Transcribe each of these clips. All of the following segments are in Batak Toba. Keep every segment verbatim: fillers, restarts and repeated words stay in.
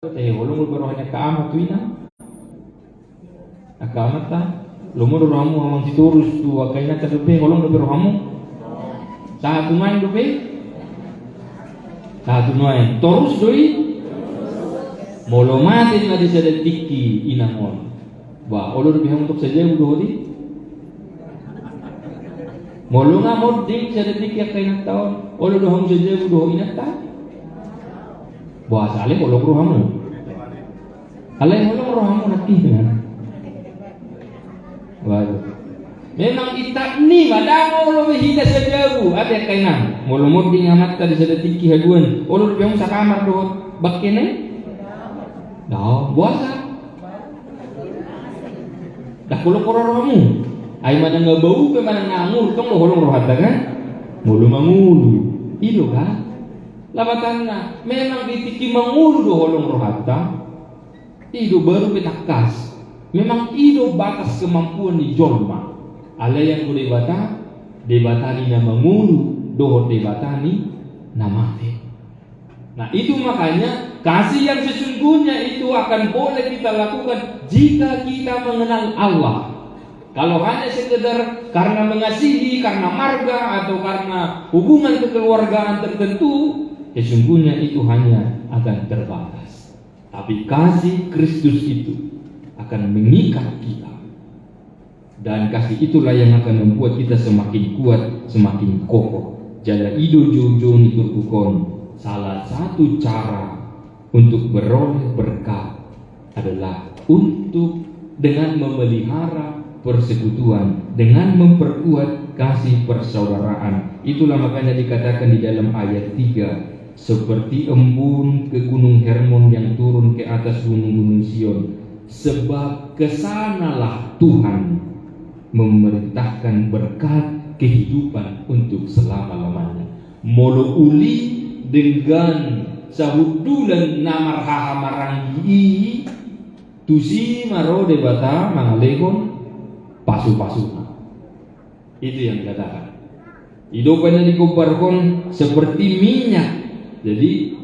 Te holong do be roha ni angka ama tu inang. Angka amanta, lomo do rohamu amang Sitorus tu angka inanta dope, holong do be rohamu? Sahat tu nuaeng dope? Sahat tu nuaeng. Torus do i? Molo mate ma di sada tingki inang on, ba olo dope hamu tong sajabu dohot i? Molo nga monding sada tingki angka inanta on, olo do hamu sajabu dohot inanta? Boasa, alai holong rohamu? Alai holong rohamu nangkin. Waduh. Memang itak ni ma, ndang olo be hita sajabu, ate angka inang. Molo monding amanta di sada tingki haduan, olo dope hamu sakamar dohot bangkena i? Ndang, boasa? Ndang holong rohamu. Ai manang na bau pe manang na anggur, tong do holong rohanta kan? Molo mangolu. I do kan? Lapatanna, memang di tingki mangolu do holong rohanta. I do baru pe tangkas. Memang i do batas kemampuan ni jolma. Alai anggo Debata, Debata ni na mangolu dohot Debata ni na mate. Nah, itu makanya kasih yang sesungguhnya itu akan boleh kita lakukan jika kita mengenal Allah. Kalau hanya sekedar karena mengasihi, karena marga, atau karena hubungan kekeluargaan tertentu, sesungguhnya itu hanya akan terbatas. Tapi kasih Kristus itu akan mengikat kita. Dan kasih itulah yang akan membuat kita semakin kuat, semakin kokoh. Jala i do joujou ni turpuk on, salah satu cara untuk beroleh berkat adalah untuk dengan memelihara persekutuan, dengan memperkuat kasih persaudaraan. Itulah makanya dikatakan di dalam ayat tiga, seperti embun ke Gunung Hermon yang turun ke atas gunung-gunung Sion, sebab kesanalah Tuhan memerintahkan berkat kehidupan untuk selama-lamanya. Molo uli denggan sahundulan na marhahamaranggi i, tusi ma ro Debata mangalehon pasu-pasuna. Itu yang dikatakan. I do umbahen na digombarhon seperti minyak. Jadi,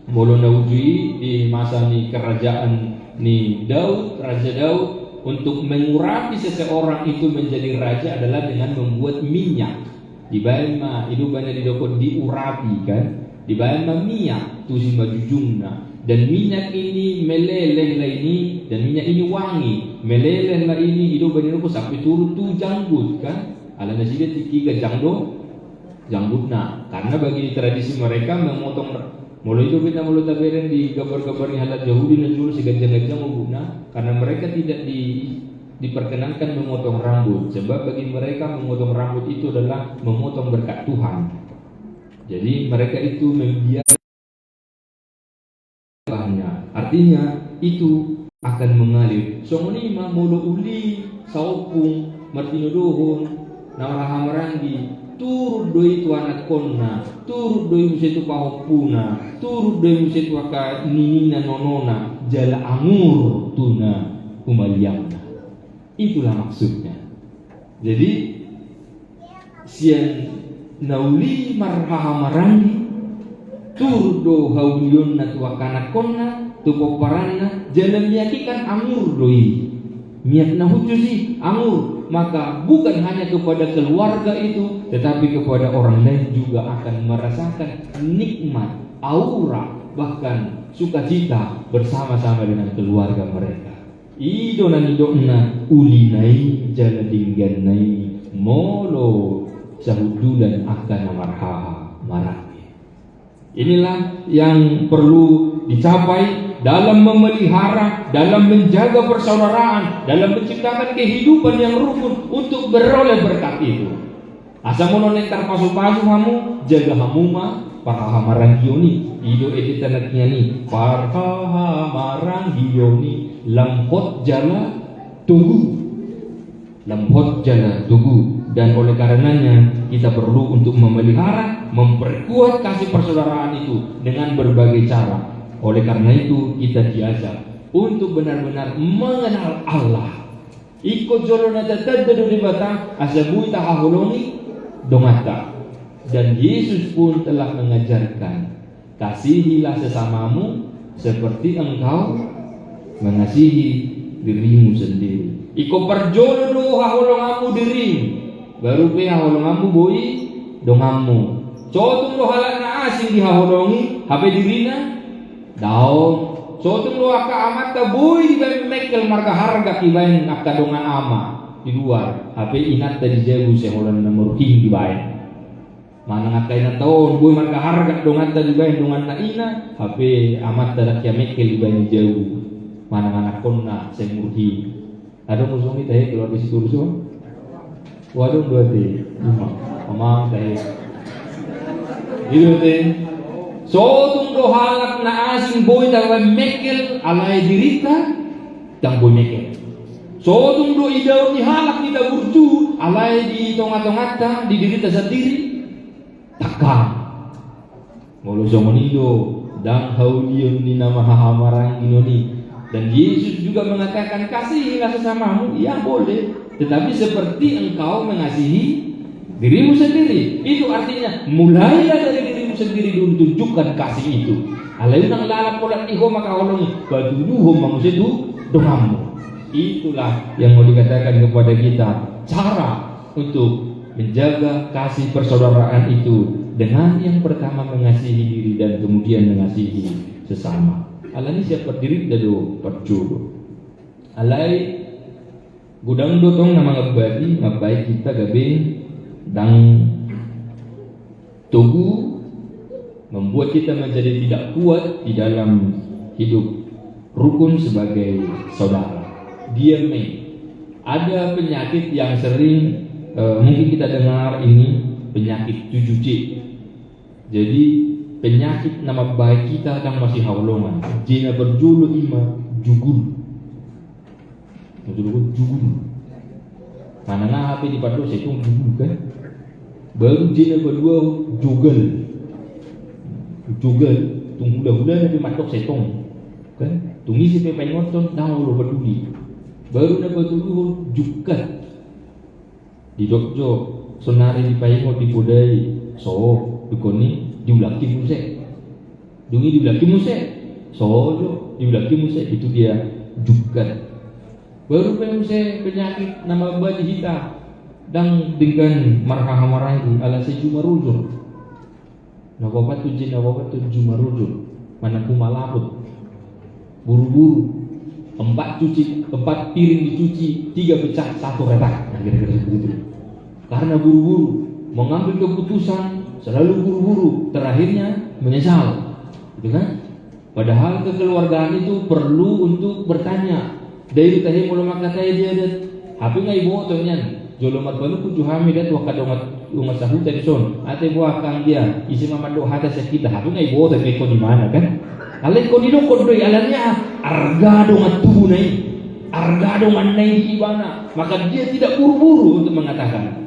molo na uju i di masa ni kerajaan ni Daud, Raja Daud, untuk mengurapi seseorang itu menjadi raja adalah dengan membuat minyak. Dibaen ma, i do umbahen na didok diurapi kan. Dibaen ma minyak, tusi ma jujungna. Dan minyak ini meleleh lah ini, dan minyak ini wangi. Meleleh lah ini, i do umbahen na didok sampe turun tu janggut kan. Ala nasida tingki ganjang do janggutna. Karena bagi tradisi mereka memotong ra-, molo i do umbahen na molo tabereng di gambar-gambar ni halak Jahudi na jolo siganjang-ganjang ombutna. Karena mereka tidak di, diperkenankan memotong rambut. Sebab bagi mereka memotong rambut itu adalah memotong berkat Tuhan. Jadi mereka itu membiarkan, artinya itu akan mengalir. Songon i ma molo uli saompung martinodohon na marhahamaranggi, turut do i tu anakkonna, turut do i muse tu pahompuna, turut do i muse tu angka ninina nonona, jala angur tu na humaliangna. Itulah maksudnya. Jadi sian na uli marhahamaranggi, turut do haulionna tu angka anakkonna, tu pomparanna, jala miak i kan angur do i. Miak na hushus i angur, maka bukan hanya kepada keluarga itu, tetapi kepada orang lain juga akan merasakan nikmat, aura, bahkan sukacita bersama-sama dengan keluarga mereka. I do na nidokna ulina i jala dengganna i molo sahundulan angka na marhahamaranggi. Inilah yang perlu dicapai dalam memelihara, dalam menjaga persaudaraan, dalam menciptakan kehidupan yang rukun untuk beroleh berkat itu. Asa molo naeng tarpasupasu hamu, jaga hamu ma parhahamaranggion i. I do ende tanaknya ni parhahamaranggion i, lam hot jala togu. Lam hot jala togu. Dan oleh karenanya kita perlu untuk memelihara, memperkuat kasih persaudaraan itu dengan berbagai cara. Oleh karena itu kita diajak untuk benar-benar mengenal Allah. Ingkon jolo na tatanda do Debata asa boi tahaholongi donganta. Dan Yesus pun telah mengajarkan, kasihilah sesamamu Seperti engkau mengasihi dirimu sendiri. Ingkon parjolo do haholonganmu dirimu, baru pe haholonganmu boi donganmu. Sotung do halak na asing dihaholongi, hape dirina daong. Sotung do angka amanta boi dibaen mengkel marga harga dibaen angka dongan ama di luar, hape inanta di jabu sai holan na murhing dibaen. Manang angka inanta on boi marga harga donganta dibaen donganna ina, hape amanta dang hea mengkel dibaen di jabu. Manang anakkonna sai murhing. Adong do songon i tahe keluarga Sitorus on? Adong do ate. Ima amang tahe. I do ate. Sotung do halak na asing boi tabaen mengkel alai dirinta dang boi mengkel. Sotung do idaon ni halak hita burju alai di tongatonganta, di dirinta sandiri tangkas. Molo songon i do, dang haulion ni nama hahamaranggi on i. Dan Yesus juga mengatakan, "Kasihilah sesamamu." Ya, boleh. Tetapi seperti engkau mengasihi dirimu sendiri. Itu artinya, mulailah dari dirimu sendiri dulu, tunjukkan kasih itu. Alai unang lalap holan di ho mangkaholongi, patuduhon ma muse tu donganmu. Itulah yang mau dikatakan kepada kita, cara untuk menjaga kasih persaudaraan itu dengan yang pertama mengasihi diri dan kemudian mengasihi sesama. Alani siap berdiri dado parjolo. Alai godang do tong na mangambati, mambahen hita gabe dang togu, membuat kita menjadi tidak kuat di dalam hidup rukun sebagai saudara. Dia me, ada penyakit yang sering, eh, mungkin kita dengar ini, penyakit tujuh C. Jadi, penyakit na mambahen hita dang masihaholongan. J na parjolo ima jugul. Jugul. Manang aha pe dipandok sai tong jugul, kan? Baru J na paduahon jogal. Jogal, tung hulahulana pe mandok sai tong, kan? Tung ise pe paingothon, dang olo paduli. Baru na patoluhon jungkat. Didok jo, sonari dipaingot, dipodai, so, dungkon i diulangki muse. Dung i diulangki muse, so jo, diulangki muse, itu dia jungkat. Baru pe muse penyakit na mambahen hita dang denggan marhahamaranggi, ala sai jumarujur. Na paopathon, J na paopathon jumarujur, manang humalaput. Buruburu. Empat cuci, empat piring dicuci, tiga pecah, satu retak. Nah, kira-kira begitu. Karena buru-buru, mengambil keputusan selalu buru-buru, terakhirnya menyesal. Gitu kan? Padahal kekeluargaan itu perlu untuk bertanya. Dai do tahe molo mangkatai di adat. Hape nga iboto nian. Jolo marpanungkun jo hami da tu angka dongan, dongan sahuta dison. Ate boha angka dia, ise ma mandok hata sian hita. Hape nga iboto pe ingkon di mana, kan? Alai ingkon didokkon do i, alani aha? Arga dongan tubuna i. Arga donganna i di ibana. Maka dia tidak buru-buru untuk mengatakan.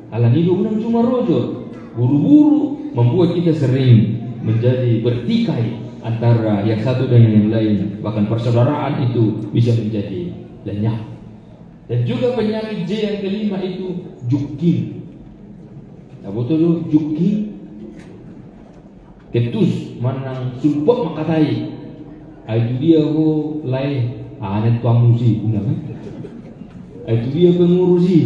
Alani do unang jumarujur. Buru-buru membuat kita sering menjadi bertikai antara yang satu dengan yang lain. Bahkan persaudaraan itu bisa menjadi lenyap. Dan juga penyakit J yang kelima itu jungking. Taboto do jungking? Ketus manang sulpot mangkatai. Ai tu dia ho lae, aha na tuangmu si, ninna kan? Ai tu dia pengurus i?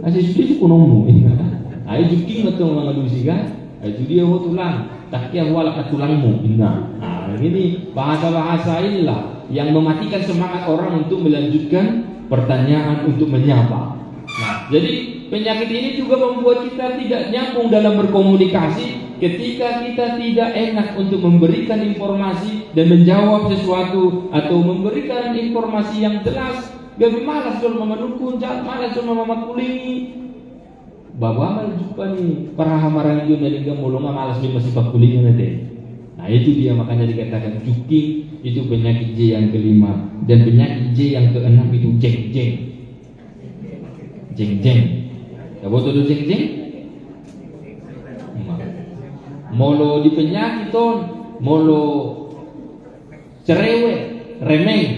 Ai sai sude suhutmu, ninna kan? Ai jungking ma tong mangalusi kan? Ai tu dia ho tulang? Ndang hea hualap na tulangmu, ninna. Nah, ini bahasa-bahasa inilah yang mematikan semangat orang untuk melanjutkan pertanyaan, untuk menyapa. Nah, jadi penyakit ini juga membuat kita tidak nyambung dalam berkomunikasi ketika kita tidak enak untuk memberikan informasi dan menjawab sesuatu atau memberikan informasi yang jelas. Gabe malas jolma manungkun, jal-, malas jolma mangkulingi. Baba ma jumpa ni parhahamaranggi on na denggan molo nga malas memang sipangkulingi na te. Nah, itu dia makanya dikatakan jungking itu penyakit J yang kelima. Dan penyakit J yang keenam itu jengjeng. Jengjeng. Taboto do jengjeng? Ima. Molo di penyakit on, molo cerewet, remeng.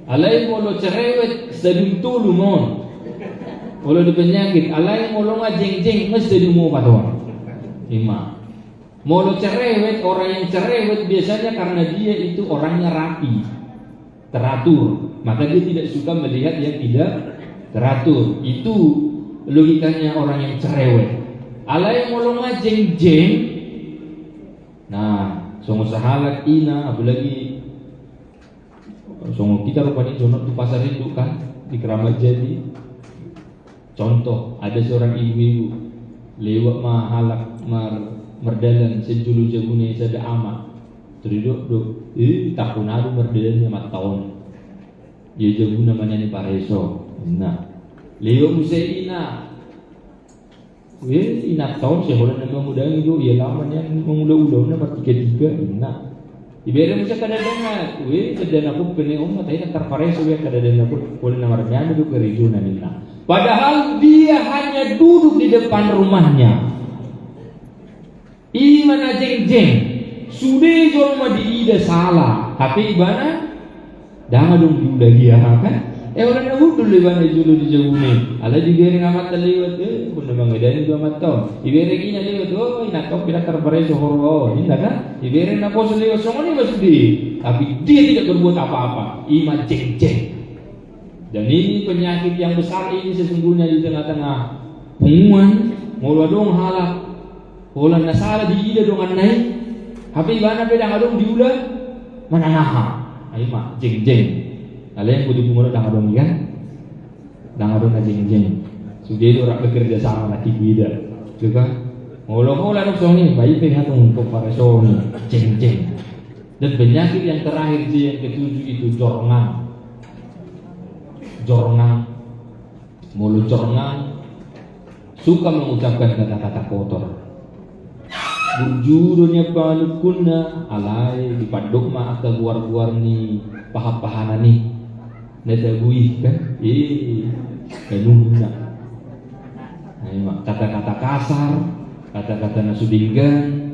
Alai molo cerewet, stadium tolu ma on. Molo di penyakit, alai molo nga jengjeng, ma stadium opat on. Ima. Molo cerewet, orang yang cerewet biasanya karena dia itu orangnya rapi, teratur. Maka dia tidak suka melihat yang tidak teratur. Itu logikanya orang yang cerewet. Alai molo nga jengjeng, nah, songon sahalak ina, apalagi songon hita rupani songon tu pasar induk kan, di Keramat Jati. Contoh, ada seorang ibu-ibu, lewat ma halak mar-, mardalan sian jolo jabuna i sada ama. Taridok do, eh, tahu nadu mardalan ni amanta on. Ia jabuna ma nian i pareso. Nah, lewat muse ina. Weh, inanta on sai holan na mangudangi do, ia lama nian mangula-ula on na martiga-tiga, ninna. Ibere muse angka dadanak, weh, dadanak on pe on ma tahe na tarpareso be angka dadanak on, holan na marmean do garejona, ninna. Padahal dia hanya duduk di depan rumahnya. I ma na jengjeng. Sude jolma diida sala, hape ibana ndang adong diula dia, kan? Eh, holan na hundul do ibana jolo di jabuna i. Alai dibereng amanta lewat, eh, holan na mangudangi do amanta on. Dibereng ina lewat, oh, inanta on pe ndang tarpareso horbo on, ninna kan? Dibereng naposo lewat, songon i ma sude. Tapi dia tidak berbuat apa-apa. I ma jengjeng. Dan ini penyakit yang besar ini sesungguhnya di tengah-tengah punguan, molo adong halak holan na sala diida donganna i, hape ibana pe ndang adong diula manang aha. Ai ma jengjeng. Alai anggo di punguan ndang adong i kan? Ndang adong na jengjeng. Sude do rap bekerja sama na tinggi da. Itu kan? Molo holan songon i, baik pe hatong ko pareso ni jengjeng. Dan penyakit yang terakhir, yang ketujuh itu jorngang. Jorngang. Molo jorngang, suka mengucapkan kata-kata kotor. Burju do nian panungkunna, alai dipandok ma angka goar-goar ni pahan-pahanan i. Na tabo i kan? Eh, kanunna. Ai ma, kata-kata kasar, kata-kata na so denggan,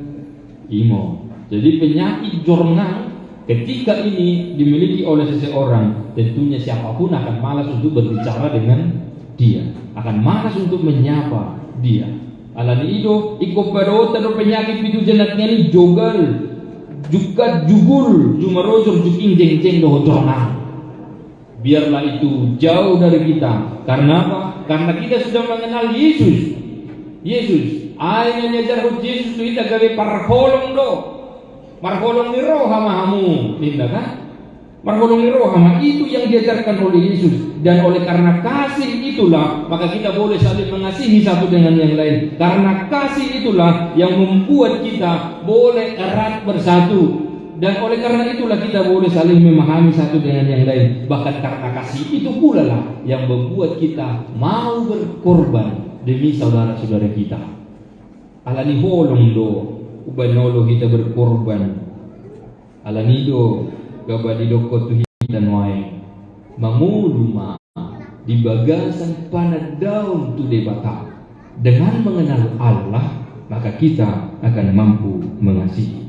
imo. Jadi penyakit jorngang ketika ini dimiliki oleh seseorang, tentunya siapapun akan malas untuk berbicara dengan dia, akan malas untuk menyapa dia. Alani i do, ingkon padohonta do penyakit pitu jenak nian i, jogal, jungkat, jugul, jumarojor, jungking, jengjeng dohot jorngang. Biarlah itu jauh dari kita. Karena apa? Karena kita sudah mengenal Yesus. Yesus, ai na niajarhon Yesus tu hita gabe parholong do. Marholong ni roha ma hamu, ninna kan? Marholong ni roha ma, itu yang diajarkan oleh Yesus. Dan oleh karena kasih itulah, maka kita boleh saling mengasihi satu dengan yang lain. Karena kasih itulah yang membuat kita boleh erat bersatu. Dan oleh karena itulah kita boleh saling memahami satu dengan yang lain. Bahkan karena kasih itu pula lah yang membuat kita mau berkorban demi saudara-saudara kita. Alani holong do umbahen olo hita berkorban. Alani do gabe didokkon tu hita nuaeng, mangolu ma di bagasan panandaon tu Debata. Dengan mengenal Allah, maka kita akan mampu mengasihi.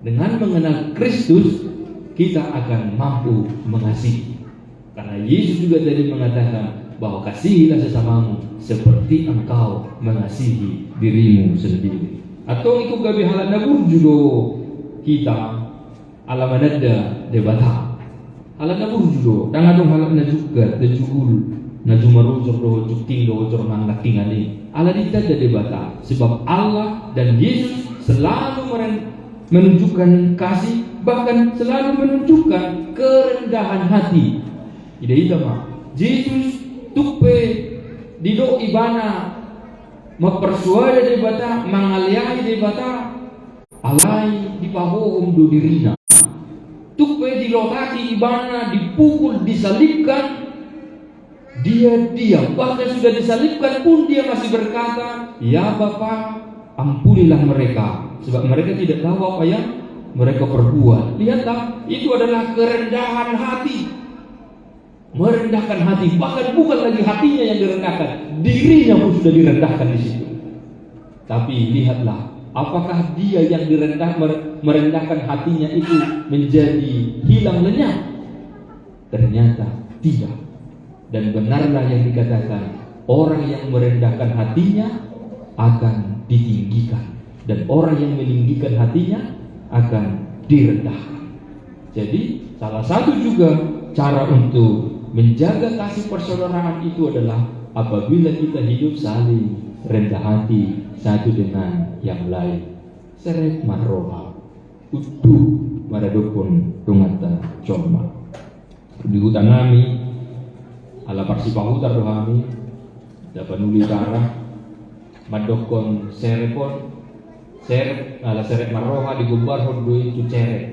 Dengan mengenal Kristus, kita akan mampu mengasihi. Karena Yesus juga tadi mengatakan bahwa kasihilah sesamamu seperti engkau mengasihi dirimu sendiri. Antong ingkon gabe halak na burju do hita ala mananda Debata. Halak na burju do, ndang adong halak na jungkat, na jugul, na jumarojor dohot jungking dohot jorngang nangkiningan i. Ala ditanda Debata, sebab Allah dan Yesus selalu meren-, menunjukkan kasih, bahkan selalu menunjukkan kerendahan hati. Ida-ida ma, Jesus tung pe didok ibana mamparsuada Debata, mangaleai Debata, alai dipahohom do dirina. Tung pe dilotaki ibana, dipukul, disalibkan, dia diam. Bahkan sudah disalibkan pun dia masih berkata, "Ya Bapa, ampunilah mereka, sebab mereka tidak tahu apa yang mereka perbuat." Lihatlah, itu adalah kerendahan hati. Merendahkan hati, bahkan bukan lagi hatinya yang direndahkan, dirinya pun sudah direndahkan di situ. Tapi lihatlah, apakah dia yang direndah-, mer-, merendahkan hatinya itu menjadi hilang lenyap? Ternyata tidak. Dan benarlah yang dikatakan, orang yang merendahkan hatinya akan ditinggikan. Dan orang yang meninggikan hatinya akan direndahkan. Jadi, salah satu juga cara untuk menjaga kasih persaudaraan itu adalah apabila kita hidup saling rendah hati satu dengan yang lain. Serep marroha. Unduk maradophon donganta jolma. Di huta nami, ala parsipahutar do hami, dapot uli tara, mandokkon serep on, serep, ala serep marroha digombarhon do i tu cerep.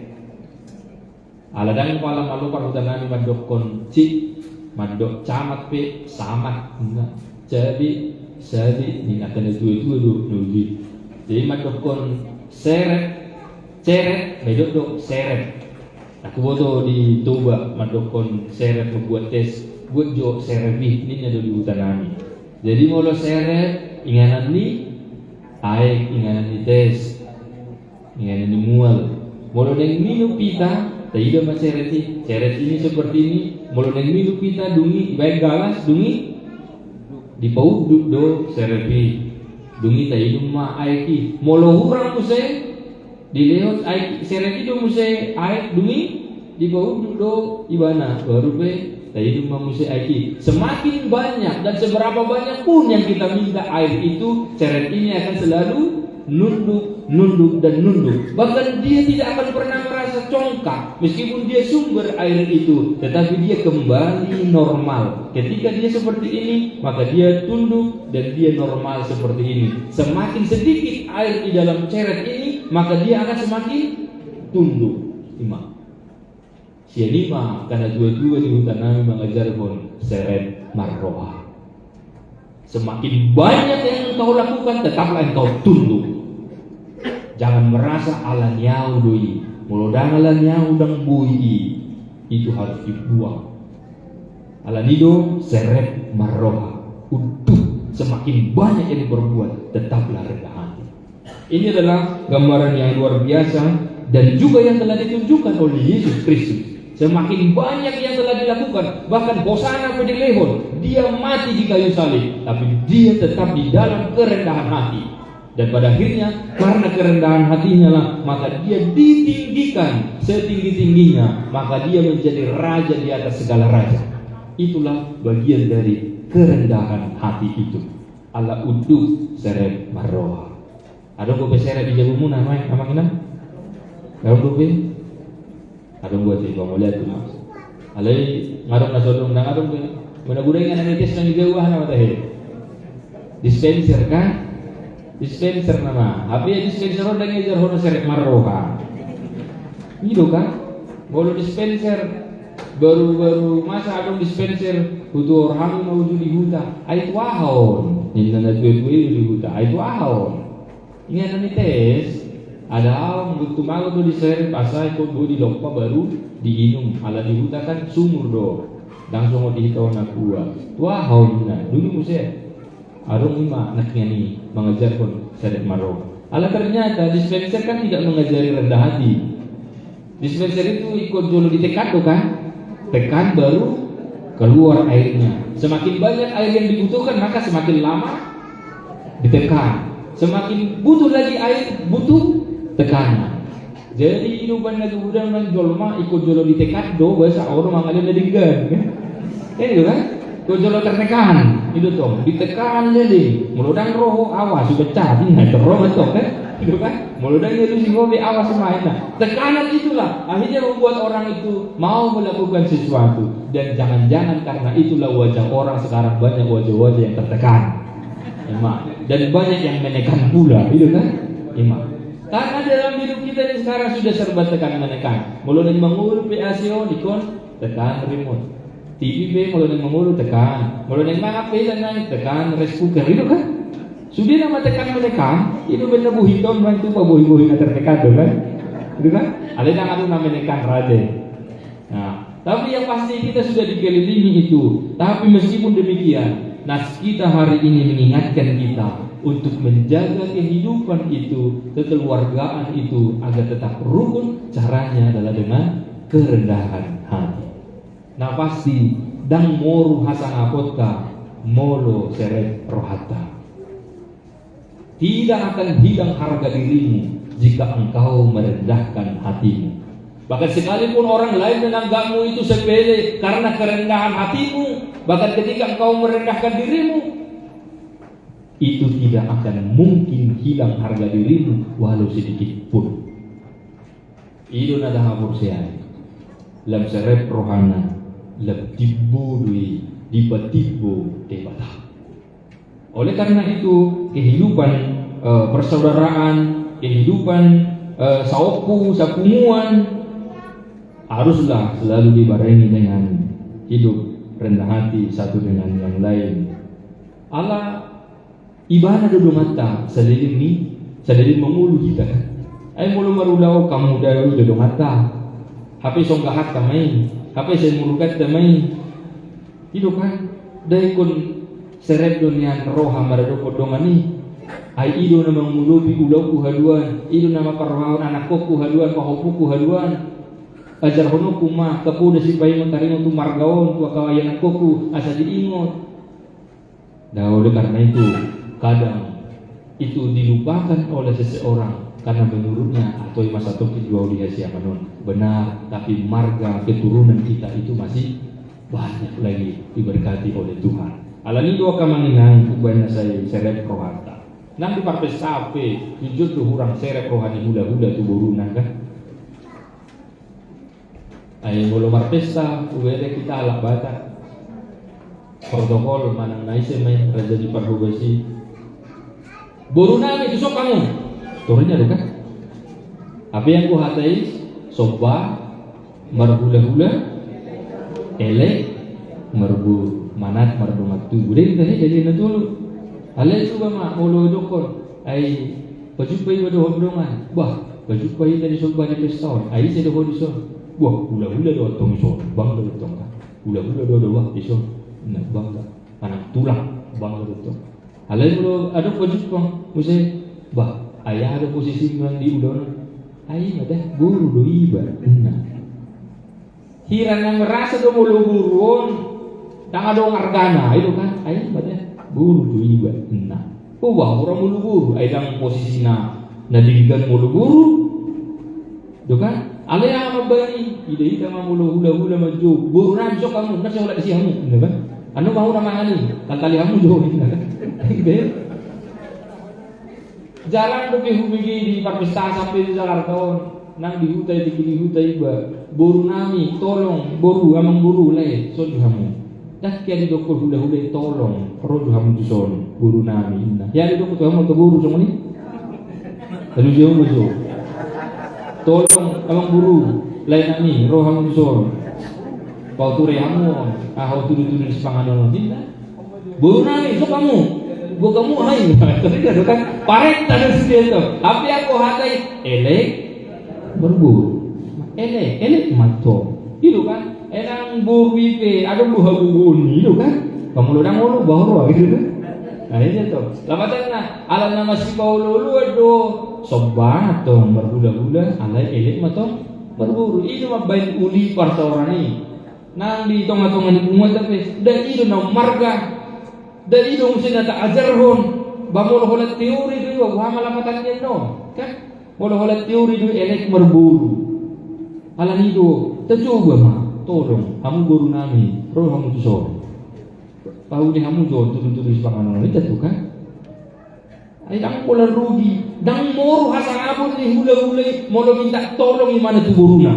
Ala ndang pala malo parhuta nami mandokkon cik, mandok camat pe, samat, na. Jadi, jadi, ninna angka na tua-tua do, nuji. Jadi mandokkon serep, cerep, na didok do serep. Huboto di Toba mandokkon serep, membuat tes, buat jo serep i, ninna do di huta nami. Jadi molo serep, inganan ni aek, inganan ni tes, inganan ni mual. Molo naeng minum hita, taida ma serep i, serep ini seperti ini. Molo naeng minum hita, dung i, ibaen galas, dung i, dipaunduk do serep i. Dung i tainum ma aek i. Molo hurang muse, dilehon aek, serep i do muse aek, dung i dipaunduk do ibana, baru pe tainum ma muse aek i. Semakin banyak dan seberapa banyak pun yang kita minta air itu, serep ini akan selalu nunduk, nunduk, dan nunduk. Bahkan dia tidak akan pernah merasa congkak. Meskipun dia sumber air itu, tetapi dia kembali normal. Ketika dia seperti ini, maka dia tunduk dan dia normal seperti ini. Semakin sedikit air di dalam serep ini, maka dia akan semakin tunduk. Ima. Sian i ma angka na tua-tua di huta nami mangajarhon serep marroha. Semakin banyak yang engkau lakukan, tetaplah engkau tunduk. Jangan merasa ala ni au do i. Molo ndang ala ni au, ndang boi i. Itu harus dibuang. Ala ni do serep marroha. Unduk, semakin banyak yang diperbuat, tetaplah rendah hati. Ini adalah gambaran yang luar biasa dan juga yang telah ditunjukkan oleh Yesus Kristus. Semakin banyak yang telah dilakukan, bahkan hosana pe dilehon, dia mati di kayu salib, tapi dia tetap di dalam kerendahan hati. Dan pada akhirnya, karena kerendahan hatinya lah, maka dia ditinggikan setinggi-tingginya, maka dia menjadi raja di atas segala raja. Itulah bagian dari kerendahan hati itu. Ala unduk serep marroha. Adong dope serep di jabumuna, amang inang? Adong dope? Adong dope, pamulian tu, Mas. Alai, ngadong na so adong, nang adong dope. Muna gudang yang ada tes nang iga wah nama tahe. Dispenser kan? Dispenser nama. Tapi ya dispenser on ndang diajarhon serep marroha. I do kan? Molo dispenser, baru-baru masa adong dispenser, hutuhor hami ma uju di huta. Ai tu aha on? Ninna na tua-tua i di huta. Ai tu aha on? Inganan ni tes, adong, tumagon do di serep, asa ingkon boi dilompa baru diinum. Ala di huta kan sumur do. Ndang songon di hita on aqua. Tu aha on ninna? Dung i muse. Adong i ma nangkiningan i mangajarhon serep marroha. Ala ternyata dispenser kan tidak mengajari rendah hati. Dispenser itu ingkon jolo ditekan do kan? Tekan baru keluar airnya. Semakin banyak air yang dibutuhkan, maka semakin lama ditekan. Semakin butuh lagi air, butuh tekanan. Jadi, hidupan na gudang nang jolma ingkon jolo ditekan do, bahasa ono mangalian na denggan, kan? Kan gitu kan? Ingkon jolo tertekan, gitu tong. Ditekan jadi. Molo ndang ro ho, awas, pecah, ingat, ro betok, kan? Gitu kan? Molo ndang jadi si hobi, awas main. Nah, tekanan itulah akhirnya membuat orang itu mau melakukan sesuatu. Dan jangan-jangan karena itulah wajah orang sekarang banyak wajah-wajah yang tertekan. Ima. Dan banyak yang menekan pula, gitu kan? Ima. Karena dalam hidup kita ini sekarang sudah serba tekan menekan. Molo naeng mangolu pe A C on, ingkon tekan remote. T V pe molo naeng mangolu tekan. Molo naeng mangan pe, naeng tekan rice cooker, gitu kan? Sude nama tekan menekan, itu bener buhiton, memang itu pabohi-bohi na tertekan do kan? Gitu kan? Alai ndang adong na menekan raja. Nah, tapi yang pasti kita sudah dikelilingi itu. Tapi meskipun demikian, nas kita hari ini mengingatkan kita untuk menjaga kehidupan itu, kekeluargaan itu agar tetap rukun. Caranya adalah dengan kerendahan hati. Nah, pasti ndang moru hasangaponta molo serep rohanta. Tidak akan hilang harga dirimu jika engkau merendahkan hatimu. Bahkan sekalipun orang lain menganggapmu itu sepele karena kerendahan hatimu, bahkan ketika engkau merendahkan dirimu, itu tidak akan mungkin hilang harga dirimu walau sedikit pun. I do na tahaporseai, lam serep rohana, lam timbo do i dipatimbo Debata. Oleh karena itu, kehidupan, eh, persaudaraan, kehidupan, eh, saompu, sapunguan, haruslah selalu dibarengi dengan hidup rendah hati satu dengan yang lain. Ala ibana do donganta saleleng ni, saleleng mangolu hita. Ai molo marulaon hamu da i do donganta. Hape songgahanta ma i, hape sai murganta ma i. I do kan, da ingkon serep do nian roha maradophon dongan i. Ai i do na mangolopi ulaonku haduan, i do na mamparrohahon anakkonku haduan, pahompuku haduan. Ajarhononku ma, kapoda sipaingot-taringot tu marga on, tu angka ianakkonku, asa diingot. Nah, oleh karena itu, kadang itu dilupakan oleh seseorang karena menurutnya atau masa toki dua uli hasiaman on. Benar, tapi marga keturunan kita itu masih banyak lagi diberkati oleh Tuhan. Alani do angka amang inang, umbahen na sai serep rohanta. Nang di parpesta pe, jujur do hurang serep roha ni hulahula tu boruna kan. Ai molo marpesta, hubereng hita halak Batak. Protokol manang na ise ma i raja ni parhobas i. Boru nami, tu son hamu. Torinna do kan. Hape anggo hata i, somba marhulahula, elek marboru, manat mardongan tubu. Denggan tahe jadi na tolu. Alai coba ma molo didokkon, ai pajumpa iba dohot dongan. Bah, pajumpa hita di son bah di pesta on. Ai ise do ho di son? Bah, hulahula do antong di son. Bangga do antong. Hulahula do, do bah di son. Nah, bangga. Manang tulang, bangga do antong. Alai molo adong pajumpa, muse, bah, ai aha do posisim nang di ulaon on? Ai ima da, boru do iba. Nah. Hira na merasa do molo boru on, ndang adong argana, i do kan? Ai ima da, boru do iba. Nah. O bah, hurang molo boru, ai ndang posisi na, na denggan molo boru. Do kan? Alai aha mambahen i, ida-ida ma molo hulahula manjou, boru nami, son hamu, na sai holan disi hamu, do kan? Annon ma hona mangan i, tangkali hamu jo, ninna kan? Jarang dope hubege di parpesta sampe di Jakarta on, nang di huta i, tingki di huta iba, boru nami, tolong, boru, amang boru, lae, son jo hamu. Ndang hea didokkon hulahula i tolong, ro jo hamu tu son, boru nami, ninna. Hea didokkon tu hamu angka boru songon i? Lalu jo ma jo. Tolong, amang boru, lae nami, ro hamu tu son. Pature hamu on, aha, tudu-tudu sipanganon on, ninna. Boru nami, son hamu. Boru hamu, ai. Tapi kan, parenta do sude i. Hape anggo hata i, elek marboru. Elek, elek ma antong. I do kan? Ai nang boru i pe, adong do hagogoon i do kan? Pamolo ndang olo, bah ro, gitu kan? Nah, i do. Lapatanna, ala na masipaolo-oloan do, somba antong marhulahula, alai elek ma antong marboru. I do mambahen uli parsaoran i. Nang di tonga-tonga ni punguanta pe, ndang i do na ummarga. Ndang i do muse na taajarhon. Bah molo holan teori do i, bah boha ma lapatan ni annon, kan? Molo holan teori do i, elek marboru. Alani do, tacoba ma, tolong, hamu boru nami, ro hamu tu son. Pauli hamu jo tudu-tudu sipanganon on, ninna tu kan? Ai ndang pola rugi, ndang moru hasangapon ni hulahula i, molo minta tolong ibana tu boruna.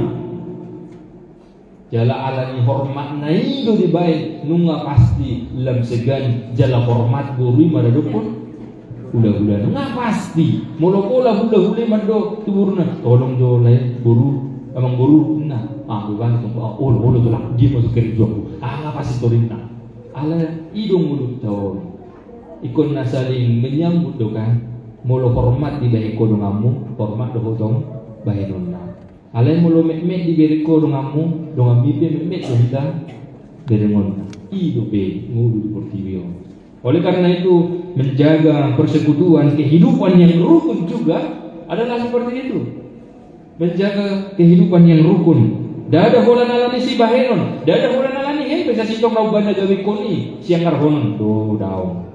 Jala alani hormatna i do dibahen, nunga pasti lam segan jala hormat boru i maradophon hulahulana. Nunga pasti, molo pola hulahula i mandok tu boruna, tolong jo lae, boru, amang boru, ninna. Ah, beban tu, ah, olo, olo, tolak, dia masuk kerja aku. Ah, nunga pasti torinna. Ala i do ngolunta on. Ingkon na saling menyambut do kan. Molo hormat dibahen ho donganmu, hormat do ho tong bahenonna. Alai molo metmet dibereng ho donganmu, donganmi pe metmet do hita berengonna. I dope ngolu di portibi on. Oleh karena itu, menjaga persekutuan kehidupan yang rukun juga adalah seperti itu. Menjaga kehidupan yang rukun. Ndada holan alani sibahenon, ndada holan alani hepeng, sasintong na umbahen na gabe hon i sianggarhonon do daong.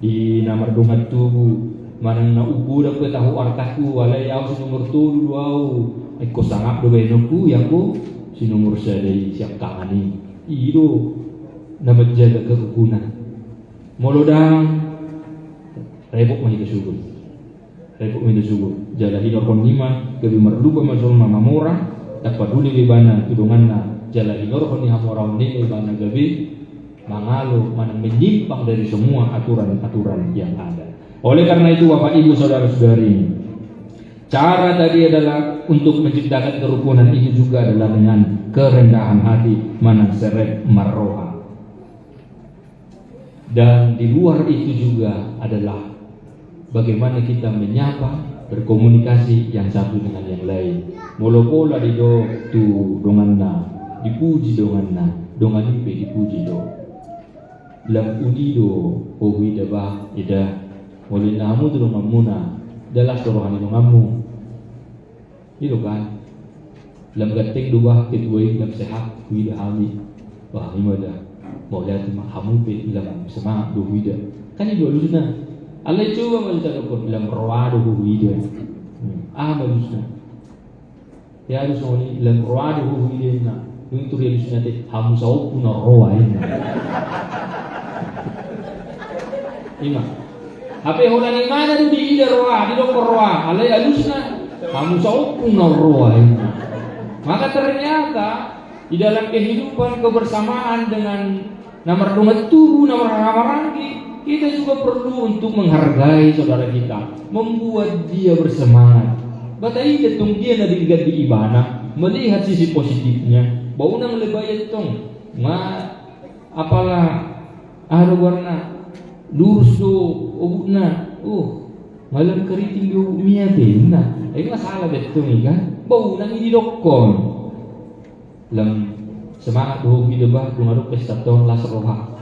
Di na mardongan tubu, Manang na umgodang pe tahu artangku, alai au si nomor tolu do au. Ai ingkon sangap do baenonku, ia anggo si nomor sada i siangkangan i. I do na manjaga kerukunan. Molo ndang, repot ma hita sogot. Repot ma hita sogot. Jala hinorhon i ma, gabe marlupa ma jolma mamora, ndang paduli be ibana tu donganna, jala hinorhon ni hamoraon i ma ibana gabe mangalo manang menyimpang dari semua aturan-aturan yang ada. Oleh karena itu, Bapak, Ibu, saudara-saudari, cara tadi adalah untuk menciptakan kerukunan, itu juga adalah dengan kerendahan hati, manang serep marroha. Dan di luar itu juga adalah bagaimana kita menyapa, berkomunikasi yang satu dengan yang lain. Molo pola didok tu donganna, dipuji donganna, dongan i pe dipuji do. Lam uli do ho huida bah, eda. Molo ninna hamu tu donganmuna, eda las do roha ni donganmu. I do kan. Lam ganteng do bah ketua i, lam sehat, huida hami. Bah, i ma da. Mauliate ma, hamu pe lam semangat do huida. Kan i do alusna. Alai coba ma ditadokkon, lam roa do huida. Hmm. Aha ma alusna? Ia alus songon i, lam roa do huida, inna. Dung i tu dia alusna te, hamu saompu na roa, inna. I ma. Hape holan ibana do diida roa, didokkon roa, alai alusna, hamu saompu na roa, inna. Maka ternyata di dalam kehidupan kebersamaan dengan na mardongan tubu, na marhahamaranggi, kita juga perlu untuk menghargai saudara kita, membuat dia bersemangat. Ba taida tong dia na denggan di ibana, melihat sisi positifnya, ba unang lebai tong, ma Apala aha do goarna, lurus do obukna. Oh, malam keriting do obuk mia te, inna. Ai nga sala be tong i kan? Ba unang i didokkon. Lam semangat do huida bah, dung adong pesta tong las roha.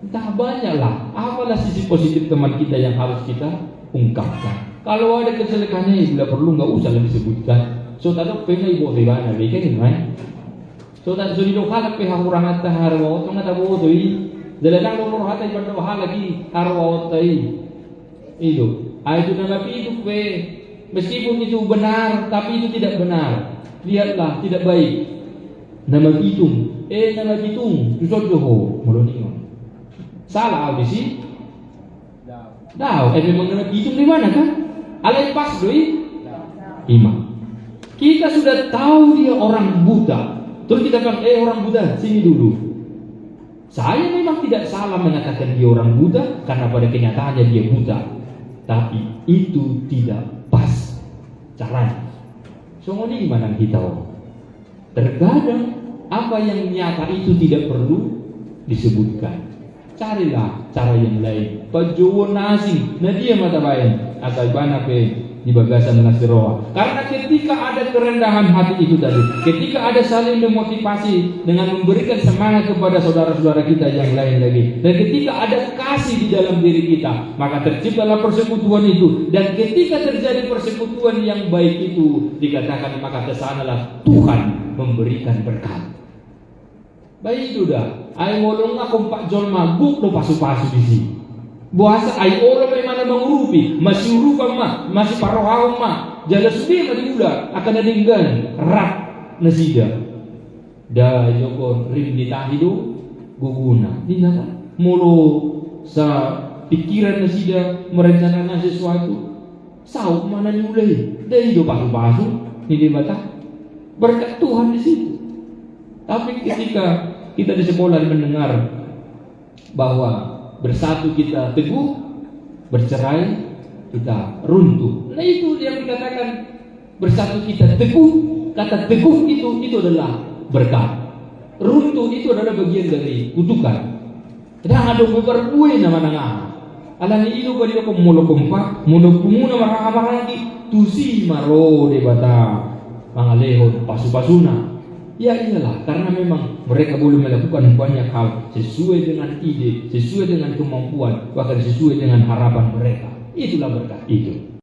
Entah banyaklah, apalah sisi positif teman kita yang harus kita ungkapkan. Kalau ada kejelekannya, ya bila perlu nggak usah lah disebutkan. So tadok pe nga iboto ibana be, kan i ma i. So, ta-, so didok halak pe hahuranganta, haroaonta nga taboto i. Jala ndang lomo rohanta mandok halak i haroaonta i. I do. Ai tu na mapitung pe, meskipun itu benar, tapi itu tidak benar. Lihatlah, tidak baik. Na mapitung, eh, na mapitung, tuson do ho, molo ningon. Sala au disi? Dao, eh, memang na mapitung do ibana kan? Alai pas do i? I ma. Kita sudah tahu dia orang buta. Terus kita bilang, "Eh, orang buta, sini dulu." Saya memang tidak salah mengatakan dia orang buta, karena pada kenyataannya dia buta. Tapi itu tidak pas caranya. Songon i ma nang hita on. Terkadang apa yang nyata itu tidak perlu disebutkan. Carilah cara yang lain. Panjouon na asing, na dia ma tabaen, asa ibana pe di bagasan na sai roa. Karena ketika ada kerendahan hati itu tadi, ketika ada saling memotivasi dengan memberikan semangat kepada saudara-saudara kita yang lain lagi, dan ketika ada kasih di dalam diri kita, maka terciptalah persekutuan itu. Dan ketika terjadi persekutuan yang baik itu, dikatakan maka kesanalah Tuhan memberikan berkat. Ba i do da, ai molo nga kompak jolma, gok do pasu-pasu disi. Boasa? Ai olo ma imana mangurupi, masiurupan ma, masiparrohahon ma, jala sude ma diula angka na denggan rap nasida. Da, idokkon rim ni tahi do gogona, ninna kan? Molo sapingkiran nasida merencanakan sesuatu, saut ma na niula i. Da, i do pasu-pasu ni Debata. Berkat Tuhan di situ. Tapi ketika kita di sekolah mendengar bahwa bersatu kita teguh, bercerai kita runtuh. Nah, itu yang dikatakan bersatu kita teguh. Kata teguh itu, itu adalah berkat. Runtuh itu adalah bagian dari kutukan. Ndang adong be parbuena manang aha. Alani i do ba didok molo kompak, molo pungu na marhahamaranggi, tusi ma ro Debata mangalehon pasu-pasuna. Ya iyalah, karena memang mereka boleh melakukan banyak hal sesuai dengan ide, sesuai dengan kemampuan, bahkan sesuai dengan harapan mereka. Itulah berkat itu.